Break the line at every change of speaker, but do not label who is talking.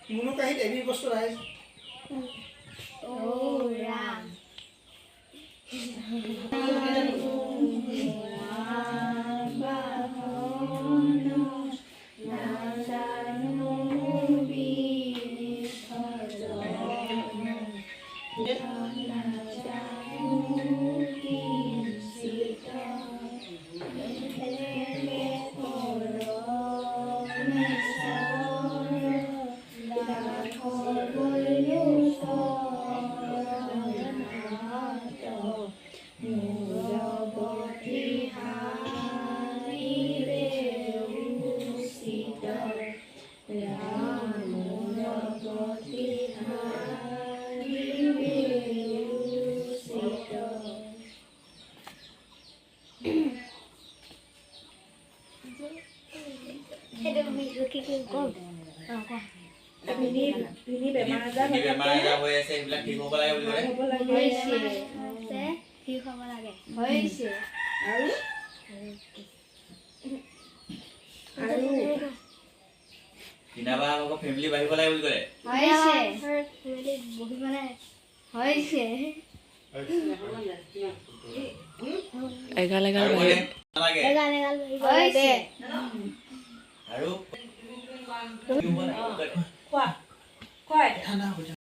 মুনু কাঁহীত এবিধ বস্তু নাই।
অ' ৰাম।
ভিনি বেমাৰ আজাৰ
কি বেমাৰ আজাৰ হৈ আছে, সেইবিলাক ঠিক হ'ব লাগে বুলি ক'লে।
হ'ব লাগে।
হৈছে, ঠিক হ'ব লাগে, হৈছে।
আৰু আৰু
টিনা বা আকৌ ফেমিলি বাঢ়িব লাগে বুলি ক'লে।
হৈছে, বহিব নাই, হৈছে।
এগাল এগাল
আৰু
বাঢ়ি
ক'লে নালাগে।
এগাল এগাল হৈছে।
আৰু কি হ'ব লাগে বুলি ক'লে?
খোৱা খোৱা এতিয়া।